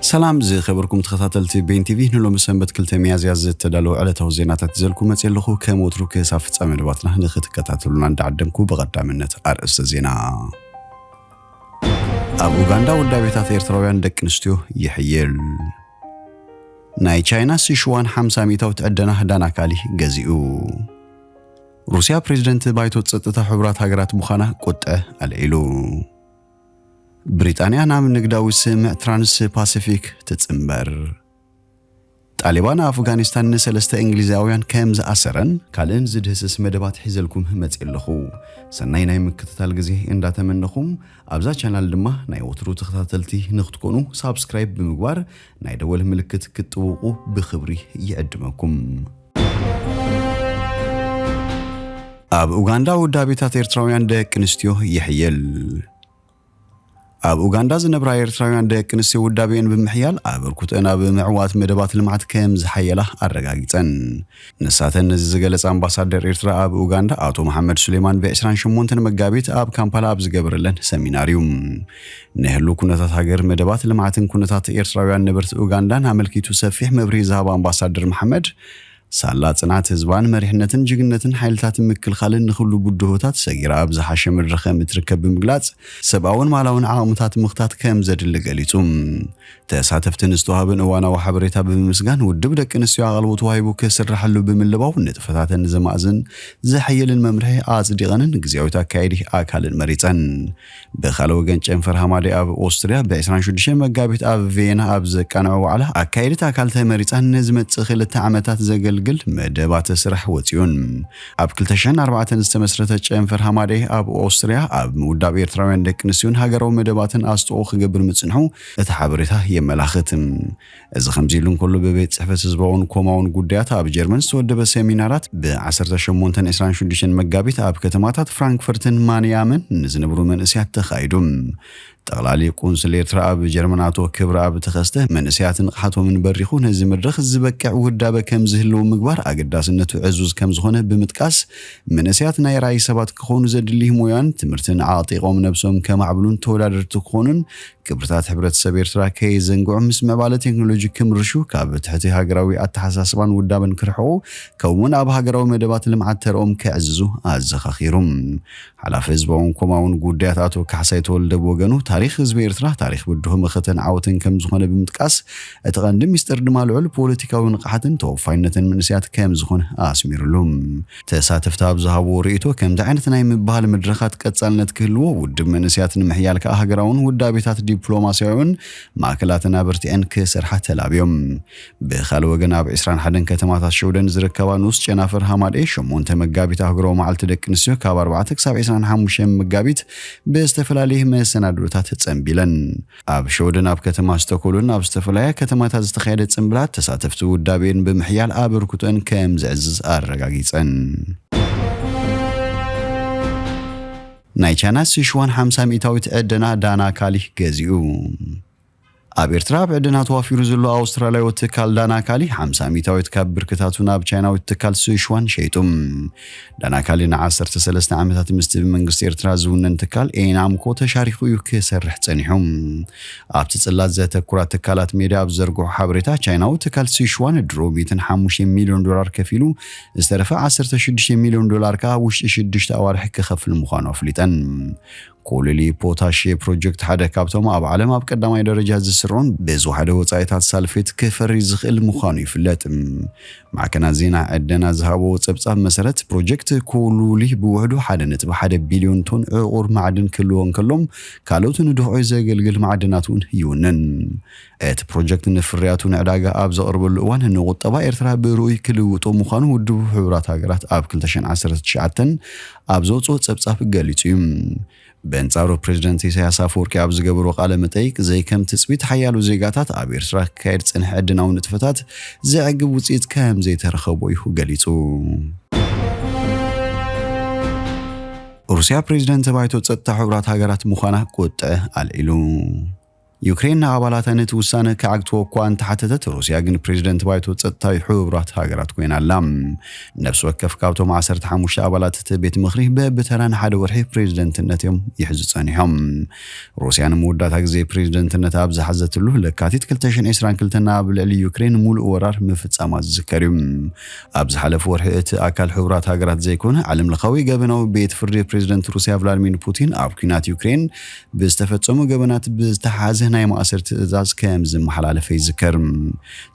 ሰላም ዝኸበርኩም ተኸታተልቲ ቤን ቲቪ፣ ንሎሚ ሰንበት ክልተ ሚያዝያ ዝተዳለወ ዕለታዊ ዜናታት ይዘልኩ መፅእ ኣለኹ። ከም ወትሩ ክሳብ ፍጻሜ መደባትና ንክትከታተሉና እንዳዓደምኩ፣ ብቐዳምነት ኣርእስተ ዜና። ኣብ ኡጋንዳ ውዳቤታት ኤርትራውያን ደቂ ኣንስትዮ ይሕይል። ናይ ቻይና ሲሽዋን ሓምሳ ሚእታዊት ዕደና ዳናካሊ ገዚኡ። ሩስያ ፕሬዝደንት ባይቶ ጸጥታ ሕቡራት ሃገራት ምዃና ቁጥዐ ኣልዒሉ። ብሪጣንያ ናብ ንግዳዊ ስምምዕ ትራንስ ፓሲፊክ ትጽንበር። ጣሊባን ኣፍጋኒስታን ንሰለስተ እንግሊዛውያን ከም ዝኣሰረን ካልእን ዝድህስስ መደባት ሒዘልኩም መጽእ ኣለኹ። ሰናይ ናይ ምክትታል ግዜ እንዳተመነኹም፣ ኣብዛ ቻናል ድማ ናይ ወትሩ ተኸታተልቲ ንክትኮኑ ሳብስክራይብ ብምግባር ናይ ደወል ምልክት ክትጥውቁ ብኽብሪ ይዕድመኩም። ኣብ ኡጋንዳ ውዳቤታት ኤርትራውያን ደቂ ኣንስትዮ ይሕይል። ኣብ ኡጋንዳ ዝነብራ ኤርትራውያን ደቂ ኣንስትዮ ውዳቤን ብምሕያል ኣበርክቶአን ኣብ ምዕዋት መደባት ልምዓት ከም ዝሓየላ ኣረጋጊጸን። ንሳተን ነዚ ዝገለጸ ኣምባሳደር ኤርትራ ኣብ ኡጋንዳ ኣቶ መሓመድ ሱሌማን ብ ዕስራን ሸሞንተን መጋቢት ኣብ ካምፓላ ኣብ ዝገበረለን ሰሚናር እዩ። ንህሉ ኩነታት ሃገር፣ መደባት ልምዓትን ኩነታት ኤርትራውያን ነበርቲ ኡጋንዳን ኣመልኪቱ ሰፊሕ መብርሂ ዝሃበ ኣምባሳደር መሓመድ፣ ሳላ ጽንዓት ህዝባን መሪሕነትን ጅግንነትን ሓይልታት ምክልኻልን ንኹሉ ብድሆታት ሰጊራ ኣብ ዝሓሸ መድረኽ ከም እትርከብ ብምግላጽ፣ ሰብኣውን ማላውን ዓቕምታት ምኽታት ከም ዘድሊ ገሊጹ። ተሳተፍቲ ንዝተዋህበን እዋናዊ ሓበሬታ ብምምስጋን፣ ውድብ ደቂ ኣንስትዮ ኣቓልቦ ተዋሂቡ ክስራሐሉ ብምልባው፣ ንጥፈታተን ዘማእዝን ዘሐይልን መምርሒ ኣጽዲቐንን ግዝያዊት ኣካየዲ ኣካልን መሪጸን። ብኻልእ ወገን፣ ጨንፈር ሃማደይ ኣብ ኦስትርያ ብ ዕስራን ሽዱሽተን መጋቢት ኣብ ቬና ኣብ ዘቃንዖ ዋዕላ ኣካየዲት ኣካል ተመሪጻ፣ ንዝመጽእ ክልተ ዓመታት ዘገልግል መደባት ስራሕ ወጺኡን። ኣብ ክልተ ሽሕን ኣርባዕተን ዝተመስረተ ጨንፈር ሃማደይ ኣብ ኦስትርያ ኣብ ምውዳብ ኤርትራውያን ደቂ ኣንስትዮን ሃገራዊ መደባትን ኣስተዋፅኦ ክገብር ምጽንሑ እቲ ሓበሬታ የመላኽት። እዚ ከምዚ ኢሉ እንከሎ፣ ብቤት ጽሕፈት ህዝባውን ኮማውን ጉዳያት ኣብ ጀርመን ዝተወደበ ሰሚናራት ብ ዓሰርተ ሸሞንተን ዕስራን ሽዱሽተን መጋቢት ኣብ ከተማታት ፍራንክፈርትን ማንያምን ንዝነብሩ መንእስያት ተኻይዱ። ጠቕላሊ ቁንስል ኤርትራ ኣብ ጀርመን ኣቶ ክብረኣብ ተኸስተ፣ መንእስያት ንቕሓቶምን በሪኹ ነዚ መድረኽ ዝበቅዕ ውዳበ ከም ዝህልው ምግባር ኣገዳስነቱ ዕዙዝ ከም ዝኾነ ብምጥቃስ፣ መንእስያት ናይ ራእይ ሰባት ክኾኑ ዘድሊ ሞያን ትምህርትን ዓጢቖም ነብሶም ከማዕብሉን ተወዳደርቲ ክኾኑን፣ ክብርታት ሕብረተሰብ ኤርትራ ከይዘንግዑ፣ ምስ ምዕባለ ቴክኖሎጂ ክምርሹ፣ ካብ ትሕቲ ሃገራዊ ኣተሓሳስባን ውዳበን ክርሕቑ፣ ከምኡውን ኣብ ሃገራዊ መደባት ልምዓት ተርኦም ከዕዝዙ ኣዘኻኺሩ። ሓላፊ ህዝባውን ኮማውን ጉዳያት ኣቶ ካሕሳይ ተወልደ ብወገኑ፣ ታሪኽ ህዝቢ ኤርትራ ታሪኽ ብድሆ መኸተን ዓወትን ከም ዝኾነ ብምጥቃስ፣ እቲ ቀንዲ ሚስጥር ድማ ልዑል ፖለቲካዊ ንቕሓትን ተወፋይነትን መንእስያት ከም ዝኾነ ኣስሚሩሉ። ተሳተፍቲ ኣብ ዝሃብዎ ርእይቶ፣ ከምዚ ዓይነት ናይ ምብሃል መድረኻት ቀጻልነት ክህልዎ፣ ውድብ መንእስያት ንምሕያል ከኣ ሃገራውን ውዳቤታት ዲፕሎማስያውን ማእከላትን ኣበርቲዐን ክሰርሓ ተላብዮም። ብኻልእ ወገን፣ ኣብ ዕስራን ሓደን ከተማታት ሸውደን ዝርከባ ንኡስ ጨናፍር ሃማደኤ፣ ሸሞንተ መጋቢት ኣህጉራዊ መዓልቲ ደቂ ኣንስትዮ ካብ ኣርባዕተ ክሳብ ዕስራን ሓሙሽተን መጋቢት ብዝተፈላለየ መሰናድኦታት ጸንቢለን። ኣብ ሸውደን ኣብ ከተማ ስቶኮልምን ኣብ ዝተፈላለያ ከተማታት ዝተኻየደ ጽንብላት፣ ተሳተፍቲ ውዳቤን ብምሕያል ኣበርክቶን ከም ዘዕዝዝ ኣረጋጊጸን። ናይ ቻይና ሲሽዋን ሓምሳ ሚእታዊት ዕደና ዳና ካሊ ገዚኡ። ኣብ ኤርትራ ኣብ ዕደና ተዋፊሩ ዘሎ ኣውስትራልያዊ ትካል ዳና ካሊ ሓምሳ ሚእታዊት ካብ ብርክታቱ ናብ ቻይናዊት ትካል ሲሽዋን ሸይጡ። ዳና ካሊ ንዓሰርተ ሰለስተ ዓመታት ምስቲ ብመንግስቲ ኤርትራ ዝውነን ትካል ኤናምኮ ተሻሪኹ እዩ ክሰርሕ ጸኒሑ። ኣብቲ ጽላት ዘተኩራ ትካላት ሜድያ ኣብ ዝዘርግሖ ሓበሬታ፣ ቻይናዊ ትካል ሲሽዋን ድሮ ሚእትን ሓሙሽተን ሚልዮን ዶላር ከፊሉ ዝተረፈ ዓሰርተ ሽዱሽተ ሚልዮን ዶላር ከኣ ውሽጢ ሽዱሽተ ኣዋርሕ ክኸፍል ምዃኑ ኣፍሊጠን። ኮሊሊ ፖታሽ ፕሮጀክት ሓደ ካብቶም ኣብ ዓለም ኣብ ቀዳማይ ደረጃ ዝስርዑን ብዝወሓደ ወጻኢታት ሳልፌት ክፈሪ ዝኽእል ምዃኑ ይፍለጥ። ማዕከናት ዜና ዕደና ዝሃብዎ ጸብጻብ መሰረት፣ ፕሮጀክት ኮሉሊ ብውሕዱ ሓደ ነጥቢ ሓደ ቢልዮን ቶን ዕቑር ማዕድን ክህልዎ እንከሎ፣ ካልኦት ንድኹዒ ዘገልግል ማዕድናት እውን ይውንን። እቲ ፕሮጀክት ንፍርያቱ ንዕዳጋ ኣብ ዘቕርበሉ እዋን፣ ንቁጠባ ኤርትራ ብርኡይ ክልውጦ ምዃኑ ውድብ ሕቡራት ሃገራት ኣብ ክልተ ሽሕን ዓሰርተ ትሽዓተን ኣብ ዘውጽኦ ጸብጻብ ገሊጹ እዩ። በንጻሩ፣ ፕሬዝደንት ኢሳያስ ኣፈወርቂ ኣብ ዝገበሮ ቃለ መጠይቅ፣ ዘይከም ትጽቢት ሓያሎ ዜጋታት ኣብ ኤርትራ ክካየድ ዝጸንሐ ዕድናዊ ንጥፈታት ዘዕግብ ውጽኢት ከም ዘይተረኸቦ እዩ ገሊጹ። ሩስያ ፕሬዝደንት ባይቶ ጸጥታ ሕቡራት ሃገራት ምዃና ቁጥዐ ኣልዒሉ። ዩክሬን ንኣባላታ ነቲ ውሳነ ክዓግትዎ እኳ እንተሓተተት፣ ሩስያ ግን ፕሬዚደንት ባይቶ ጸጥታ ሕቡራት ሃገራት ኮይና ኣላ። ነፍሲ ወከፍ ካብቶም ዓሰርተ ሓሙሽተ ኣባላት እቲ ቤት ምኽሪ በብተራ ንሓደ ወርሒ ፕሬዚደንትነት እዮም ይሕዙ ጸኒሖም። ሩስያ ንመወዳእታ ግዜ ፕሬዚደንትነት ኣብ ዝሓዘትሉ ለካቲት ክልተ ሽሕን ዕስራን ክልተን ኣብ ልዕሊ ዩክሬን ሙሉእ ወራር ምፍጻማ ዝዝከር እዩ። ኣብ ዝሓለፈ ወርሒ እቲ ኣካል ሕቡራት ሃገራት ዘይኮነ ዓለም ለኻዊ ገበናዊ ቤት ፍርዲ ፕሬዚደንት ሩስያ ቭላድሚር ፑቲን ኣብ ኲናት ዩክሬን ብዝተፈጸሙ ገበናት ብዝተሓዘ ናይ ማእሰርቲ ትእዛዝ ከም ዝመሓላለፈ ይዝከር።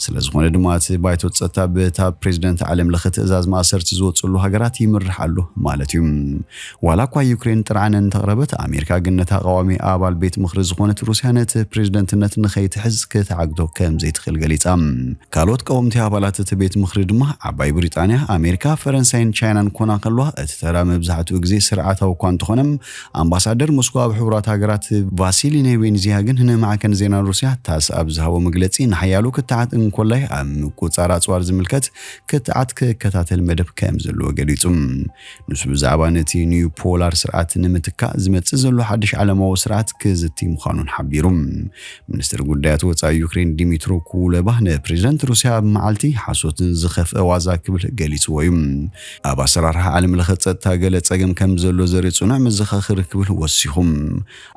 ስለ ዝኾነ ድማ እቲ ባይቶ ጸጥታ በታ ፕሬዚደንት ዓለም ለኸ ትእዛዝ ማእሰርቲ ዝወጽሉ ሃገራት ይምራሕ ኣሎ ማለት እዩ። ዋላ እኳ ዩክሬን ጥርዓን እንተቕረበት፣ ኣሜሪካ ግን ነታ ቀዋሚ ኣባል ቤት ምኽሪ ዝኾነት ሩስያ ነቲ ፕሬዚደንትነት ንኸይትሕዝ ክትዓግቶ ከም ዘይትኽእል ገሊጻ። ካልኦት ቀወምቲ ኣባላት እቲ ቤት ምኽሪ ድማ ዓባይ ብሪጣንያ፣ ኣሜሪካ፣ ፈረንሳይን ቻይናን ኮና ከለዋ፣ እቲ ተራ መብዛሕትኡ ግዜ ስርዓታዊ እኳ እንተኾነ፣ ኣምባሳደር ሞስኮ ኣብ ሕቡራት ሃገራት ቫሲሊ ኔቤንዚያ ግን ንማዕከን ዜና ሩስያ ታስ ኣብ ዝሃቦ መግለጺ፣ ንሓያሎ ክትዓት እንኮላይ ኣብ ምቁጻር ኣጽዋር ዝምልከት ክትዓት ክከታተል መደብ ከም ዘለዎ ገሊጹ። ንሱ ብዛዕባ ነቲ ኒው ፖላር ስርዓት ንምትካእ ዝመጽእ ዘሎ ሓድሽ ዓለማዊ ስርዓት ክዝቲ ምዃኑን ሓቢሩ። ሚኒስትር ጉዳያት ወጻኢ ዩክሬን ዲሚትሮ ኩለባ ንፕሬዚደንት ሩስያ ኣብ መዓልቲ ሓሶትን ዝኸፍአ ዋዛ ክብል ገሊጽዎ እዩ። ኣብ ኣሰራርሓ ዓለም ለኸ ጸጥታ ገለ ጸገም ከም ዘሎ ዘርኢ ጽኑዕ መዘኻኸሪ ክብል ወሲኹ።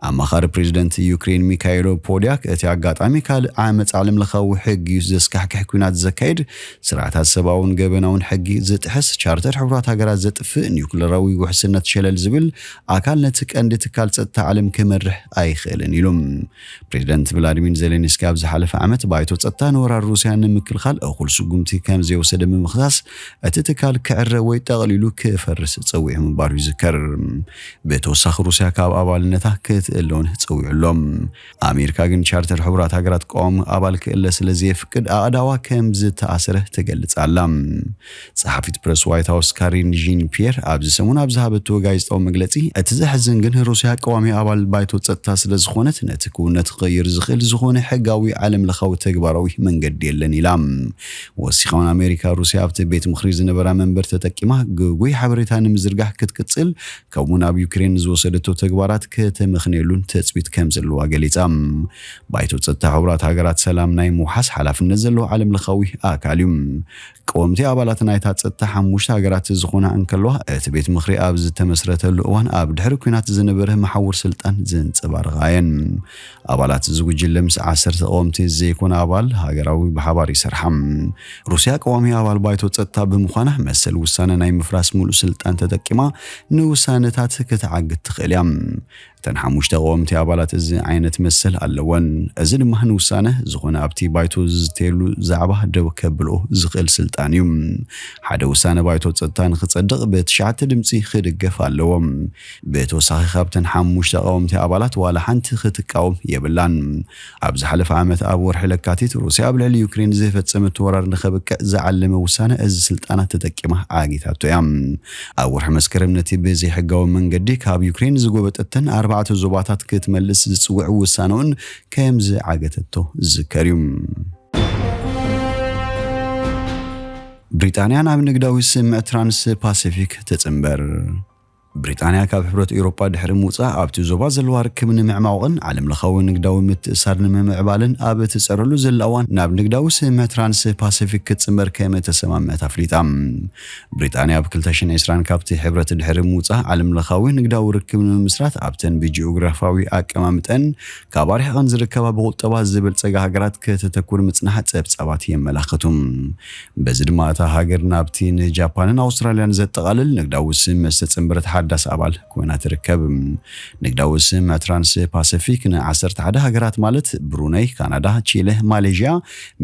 ኣማኻሪ ፕሬዚደንት ዩክሬን ሚካኤሎ ፖድያክ፣ እቲ ኣጋጣሚ ካልእ ዓመጽ ዓለም ለኻዊ ሕጊ እዩ፣ ዘስካሕክሕ ኲናት ዘካይድ፣ ስርዓታት ሰብኣውን ገበናውን ሕጊ ዝጥሕስ፣ ቻርተር ሕቡራት ሃገራት ዘጥፍእ፣ ኒውክለራዊ ውሕስነት ሸለል ዝብል ኣካል ነቲ ቀንዲ ትካል ጸጥታ ዓለም ክመርሕ ኣይኽእልን ኢሉ። ፕሬዚደንት ቭላዲሚር ዜሌንስኪ ኣብ ዝሓለፈ ዓመት ባይቶ ጸጥታ ንወራር ሩስያ ንምክልኻል እኹል ስጉምቲ ከም ዘይወሰደ ብምኽሳስ፣ እቲ ትካል ክዕረ ወይ ጠቕሊሉ ክፈርስ ጸዊዑ ምንባሩ ይዝከር። ብተወሳኺ ሩስያ ካብ ኣባልነታ ክትእለውን ጸዊዑ ኣሎ። ኣሜሪካ ግን ቻርተር ሕቡራት ሃገራት ቀዋሚ ኣባል ክእለ ስለ ዘየፍቅድ ኣእዳዋ ከም ዝተኣሰረ ትገልጽ ኣላ። ጸሓፊት ፕረስ ዋይት ሃውስ ካሪን ዢን ፒየር ኣብዚ ሰሙን ኣብ ዝሃበቶ ጋዜጣዊ መግለጺ፣ እቲ ዘሕዝን ግን ሩስያ ቀዋሚ ኣባል ባይቶ ጸጥታ ስለ ዝኾነት፣ ነቲ ክውንነት ክቕይር ዝኽእል ዝኾነ ሕጋዊ ዓለም ለኻዊ ተግባራዊ መንገዲ የለን ኢላ። ወሲኻ እውን ኣሜሪካ ሩስያ ኣብቲ ቤት ምኽሪ ዝነበራ መንበር ተጠቂማ ግጉይ ሓበሬታ ንምዝርጋሕ ክትቅጽል፣ ከምኡውን ኣብ ዩክሬን ዝወሰደቶ ተግባራት ከተመኽንየሉን ትጽቢት ከም ዘለዋ ገሊጻ። ባይቶ ጸጥታ ሕቡራት ሃገራት ሰላም ናይ ምውሓስ ሓላፍነት ዘለዎ ዓለም ለኻዊ ኣካል እዩ። ቀወምቲ ኣባላት ናይታ ጸጥታ ሓሙሽተ ሃገራት ዝኾና እንከለዋ፣ እቲ ቤት ምኽሪ ኣብ ዝተመስረተሉ እዋን ኣብ ድሕሪ ኲናት ዝነበረ መሓውር ስልጣን ዘንጸባርቓ እየን። ኣባላት እዚ ጉጅለ ምስ ዓሰርተ ቀወምቲ ዘይኮነ ኣባል ሃገራዊ ብሓባር ይሰርሓ። ሩስያ ቀዋሚ ኣባል ባይቶ ጸጥታ ብምዃና፣ መሰል ውሳነ ናይ ምፍራስ ሙሉእ ስልጣን ተጠቂማ ንውሳነታት ክትዓግት ትኽእል እያ። እተን ሓሙሽተ ቀወምቲ ኣባላት እዚ ዓይነት መሰል ኣለወን። እዚ ድማ ንውሳነ ዝኾነ ኣብቲ ባይቶ ዝዝተየሉ ዛዕባ ደው ከብልኦ ዝኽእል ስልጣን እዩ። ሓደ ውሳነ ባይቶ ጸጥታ ንኽጸድቕ ብትሽዓተ ድምጺ ክድገፍ ኣለዎ። ብተወሳኺ ካብተን ሓሙሽተ ቀወምቲ ኣባላት ዋላ ሓንቲ ክትቃወም የብላን። ኣብ ዝሓለፈ ዓመት ኣብ ወርሒ ለካቲት ሩስያ ኣብ ልዕሊ ዩክሬን ዝፈጸመት ወራር ንኸብቅዕ ዝዓለመ ውሳነ እዚ ስልጣና ተጠቂማ ዓጊታቶ እያ። ኣብ ወርሒ መስከረም ነቲ ብዘይሕጋዊ መንገዲ ካብ ዩክሬን ዝጎበጠተን ኣርባዕተ ዞባታት ክትመልስ ዝጽውዕ ውሳነውን ከም ዝዓገተቶ ዝዝከር እዩ። ብሪጣንያ ናብ ንግዳዊ ስምምዕ ትራንስ ፓሲፊክ ትጽንበር። ብሪጣንያ ካብ ሕብረት ኤውሮጳ ድሕሪ ምውጻእ ኣብቲ ዞባ ዘለዋ ርክብ ንምዕማቕን ዓለም ለኻዊ ንግዳዊ ምትእሳር ንምምዕባልን ኣብ እትጸረሉ ዘላ እዋን ናብ ንግዳዊ ስምምዕ ትራንስ ፓሲፊክ ክትጽንበር ከም እተሰማምዐት ኣፍሊጣ። ብሪጣንያ ኣብ ክልተ ሽሕን ዕስራን ካብቲ ሕብረት ድሕሪ ምውጻእ ዓለም ለኻዊ ንግዳዊ ርክብ ንምምስራት ኣብተን ብጂኦግራፋዊ ኣቀማምጠን ካብ ኣርሒቐን ዝርከባ ብቁጠባ ዝበልጸጋ ሃገራት ከተተኩር ምጽናሕ ጸብጻባት የመላኽቱ። በዚ ድማ እታ ሃገር ናብቲ ንጃፓንን ኣውስትራልያን ዘጠቓልል ንግዳዊ ስምምዕ ዝተጸንበረት ሓዳስ ኣባል ኮይና ትርከብ። ንግዳዊ ስምምዕ ትራንስ ፓሲፊክ ን ዓሰርተ ሓደ ሃገራት ማለት ብሩነይ፣ ካናዳ፣ ቺለ፣ ማሌዥያ፣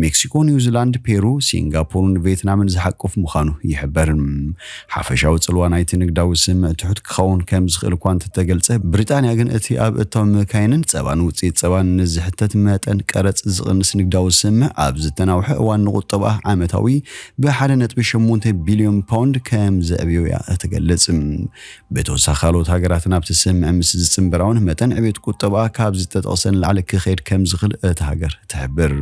ሜክሲኮ፣ ኒውዚላንድ፣ ፔሩ፣ ሲንጋፖርን ቬትናምን ዝሓቁፍ ምዃኑ ይሕበር። ሓፈሻዊ ጽልዋ ናይቲ ንግዳዊ ስምምዕ ትሑት ክኸውን ከም ዝኽእል እኳ እንተተገልጸ፣ ብሪጣንያ ግን እቲ ኣብ እታው መካይንን ጸባን ውጽኢት ጸባን ንዝሕተት መጠን ቀረጽ ዝቕንስ ንግዳዊ ስምምዕ ኣብ ዝተናውሐ እዋን ንቁጠባ ዓመታዊ ብሓደ ነጥቢ ሸሞንተ ቢልዮን ፓውንድ ከም ዘዕብዮ እያ እትገልጽ። ብተወሳኺ ካልኦት ሃገራት ናብቲ ስምምዕ ምስ ዝጽንበራ እውን መጠን ዕብየት ቁጠባ ካብ ዝተጠቕሰ ንላዕሊ ክኸይድ ከም ዝኽእል እታ ሃገር ትሕብር።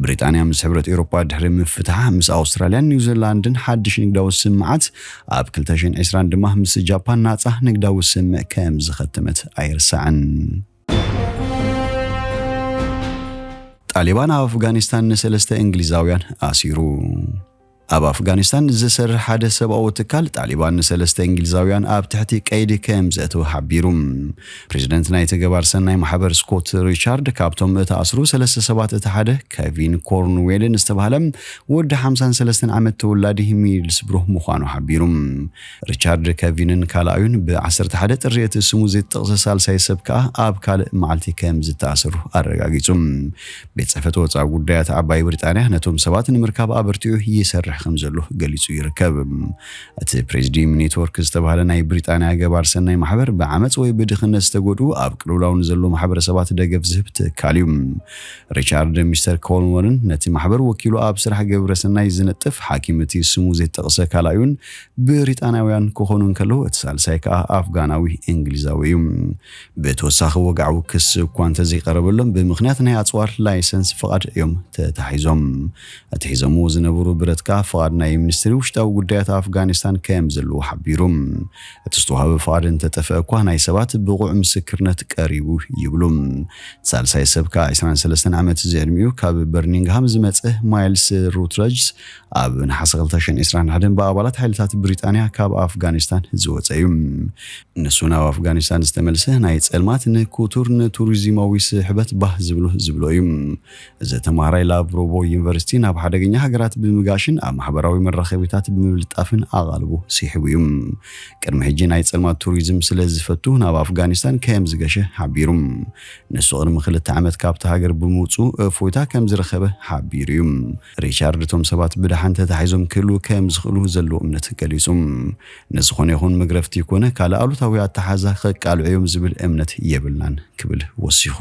ብሪጣንያ ምስ ሕብረት ኤውሮጳ ድሕሪ ምፍትሓ ምስ ኣውስትራልያን ኒውዚላንድን ሓድሽ ንግዳዊ ስምምዓት ኣብ ክልተ ሽሕን ዕስራን ድማ ምስ ጃፓን ናጻ ንግዳዊ ስምምዕ ከም ዝኸተመት ኣይርሳዕን። ጣሊባን ኣብ ኣፍጋኒስታን ንሰለስተ እንግሊዛውያን ኣሲሩ። ኣብ ኣፍጋኒስታን ዝሰርሕ ሓደ ሰብኣዊ ትካል ጣሊባን ንሰለስተ እንግሊዛውያን ኣብ ትሕቲ ቀይዲ ከም ዘእተወ ሓቢሩ። ፕሬዚደንት ናይቲ ገባር ሰናይ ማሕበር ስኮት ሪቻርድ፣ ካብቶም እተኣስሩ ሰለስተ ሰባት እቲ ሓደ ኬቪን ኮርንዌልን ዝተባህለ ወዲ ሓምሳን ሰለስተን ዓመት ተወላዲ ሚድልስብሮ ምዃኑ ሓቢሩ። ሪቻርድ ኬቪንን ካልኣዩን ብ ዓሰርተ ሓደ ጥሪ እቲ ስሙ ዘይተጠቕሰ ሳልሳይ ሰብ ከኣ ኣብ ካልእ መዓልቲ ከም ዝተኣሰሩ ኣረጋጊጹ። ቤት ጽሕፈት ወጻኢ ጉዳያት ዓባይ ብሪጣንያ ነቶም ሰባት ንምርካብ ኣበርቲዑ ይሰርሕ ከም ዘሎ ገሊጹ ይርከብ። እቲ ፕሬዚዲም ኔትወርክ ዝተባህለ ናይ ብሪጣንያ ገባር ሰናይ ማሕበር ብዓመጽ ወይ ብድኽነት ዝተጎድኡ ኣብ ቅልውላው ንዘለዉ ማሕበረሰባት ደገፍ ዝህብ ትካል እዩ። ሪቻርድ ሚስተር ኮልመርን ነቲ ማሕበር ወኪሉ ኣብ ስራሕ ግብረ ሰናይ ዝነጥፍ ሓኪም እቲ ስሙ ዘይተጠቕሰ ካልኣዩን ብሪጣንያውያን ክኾኑ እንከለዉ እቲ ሳልሳይ ከኣ ኣፍጋናዊ እንግሊዛዊ እዩ። ብተወሳኺ ወግዓዊ ክሲ እኳ እንተዘይቀረበሎም ብምኽንያት ናይ ኣጽዋር ላይሰንስ ፍቓድ እዮም ተታሒዞም። እቲ ሒዞምዎ ዝነበሩ ብረት ከኣ ፍቓድ ናይ ሚኒስትሪ ውሽጣዊ ጉዳያት ኣፍጋኒስታን ከም ዘለዎ ሓቢሩ። እቲ ዝተዋህበ ፍቓድ እንተጠፍአ እኳ ናይ ሰባት ብቑዕ ምስክርነት ቀሪቡ ይብሉ። ሳልሳይ ሰብ ከኣ ዕስራን ሰለስተን ዓመት ዝዕድሚኡ ካብ በርሚንግሃም ዝመጸ ማይልስ ሩትረጅስ ኣብ ነሓሰ ክልተ ሽሕን ዕስራን ሓደን ብኣባላት ሓይልታት ብሪጣንያ ካብ ኣፍጋኒስታን ዝወጸ እዩ። ንሱ ናብ ኣፍጋኒስታን ዝተመልሰ ናይ ጸልማት ንኩቱር ንቱሪዝማዊ ስሕበት ባህ ዝብሎ ዝብሎ እዩ። እዚ ተማሃራይ ላቭሮቮ ዩኒቨርሲቲ ናብ ሓደገኛ ሃገራት ብምጋሽን ኣብ ማሕበራዊ መራኸቢታት ብምልጣፍን ኣቓልቦ ስሒቡ እዩ። ቅድሚ ሕጂ ናይ ጸልማት ቱሪዝም ስለ ዝፈቱ ናብ ኣፍጋኒስታን ከም ዝገሸ ሓቢሩ። ንሱ ቅድሚ ክልተ ዓመት ካብቲ ሃገር ብምውጽኡ እፎይታ ከም ዝረኸበ ሓቢሩ እዩ። ሪቻርድ እቶም ሰባት ብደሓን ተታሒዞም ክህልዉ ከም ዝኽእሉ ዘለዎ እምነት ገሊጹ። ንዝኾነ ይኹን መግረፍቲ ይኮነ ካልእ ኣሉታዊ ኣተሓዛ ከቃልዑ እዮም ዝብል እምነት የብልናን ክብል ወሲኹ።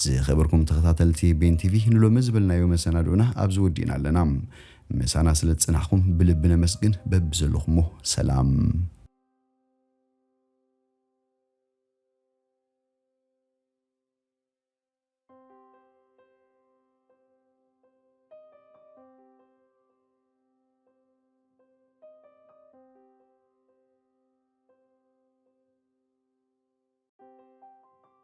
ዝኸበርኩም ተኸታተልቲ ቤን ቲቪ፣ ንሎሚ ዝበልናዮ መሰናድኦና ኣብዚ ወዲእና ኣለና። ምሳና ስለ ዝጸናሕኩም ብልቢ ነመስግን። በብዘለኹሞ ሰላም።